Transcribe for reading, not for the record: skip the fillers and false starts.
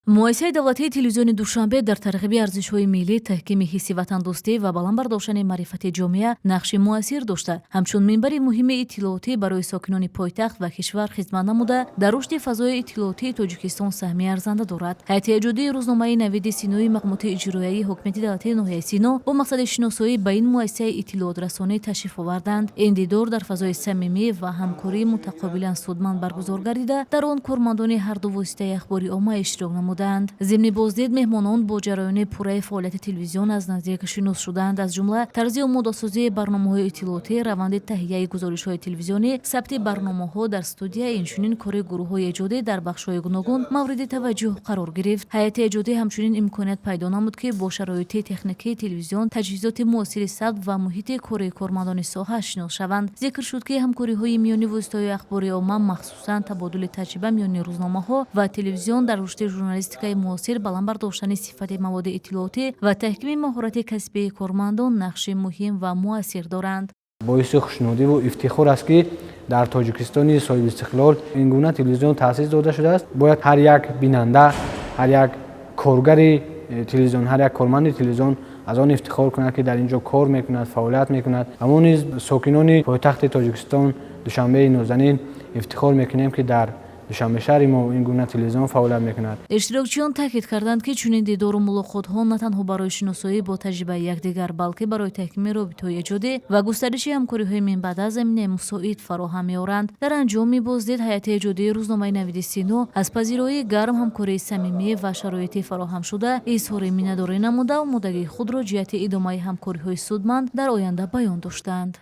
Муассисаи давлатии телевизиони Душанбе дар тарғиби арзишҳои миллӣ, таҳкими ҳисси ватандӯстӣ ва баланд бардоштани маърифати ҷомеа нақши муассир дошта, ҳамчун минбари муҳими иттилоотӣ барои сокинони пойтахт ва кишвар хизмат намуда, дар рушди фазои иттилоотии Тоҷикистон саҳми арзанда дорад. Ҳайати эҷодии рӯзномаи «Навиди Синои» мақомоти иҷроияи ҳокимияти давлатии ноҳияи Сино бо мақсади шиносоӣ ба ин муассисаи иттилоотрасонӣ ташриф оварданд. Ин дидор дар фазои самимӣ ва ҳамкории мутақобилан судманд баргузор гардида, дар он кормандони ҳарду воситаи ахбори омма иштирок намуданд. Зимни боздид меҳмонон бо ҷараёни пурраи фаъолияти телевизион аз наздик шинос шуданд, аз ҷумла тарзи омодасозии барномаҳои иттилоотӣ, раванди таҳияи гузоришҳои телевизионӣ, сабти барномаҳо дар студия, инчунин кори гурӯҳҳои эҷодӣ дар бахшҳои гуногун мавриди таваҷҷӯҳ қарор гирифт. Ҳайати эҷодӣ ҳамчунин имконият пайдо намуд, ки бо шароити техникии телевизион, таҷҳизоти муосири сабт ва муҳити кори кормандони соҳа шинос шаванд. Зикр шуд, ки ҳамкориҳои миёни воситаҳои ахбори омма, махсусан табодули таҷриба миёни рӯзномаҳо ва телевизион, дар рушди журналистикаи муосир, баланд бардоштани сифати маводи иттилоотӣ ва таҳкими маҳорати касбии кормандон нақши муҳим ва муассир доранд. Боиси хушнудиву ифтихор аст, ки дар Тоҷикистони соҳибистиқлол ин гуна телевизион таъсис дода шудааст. Бояд ҳар як бинанда, ҳар як коргари телевизион, ҳар як корманди телевизион аз он ифтихор кунад, ки дар ин ҷо кор мекунад, фаъолият мекунад. Ва мо низ, сокинони пойтахти Тоҷикистон, Душанбеи нозанин, ифтихор мекунем, ки дар Душанбе шаҳри мо ин гуна телевизион фаъолият мекунад. Иштирокчиён таъкид карданд, ки чунин дидору мулоқотҳо на танҳо барои шиносоӣ бо таҷрибаи якдигар, балки барои таҳкими робитаҳои эҷодӣ ва густариши ҳамкориҳои минбаъда заминаи мусоид фароҳам меоранд. Дар анҷоми боздид ҳайати эҷодии рӯзномаи «Навиди Сино» аз пазироии гарм, ҳамкории самимӣ ва шароити фароҳамшуда изҳори миннатдорӣ намуда, омодагии худро ҷиҳати идомаи ҳамкориҳои судманд дар оянда баён доштанд.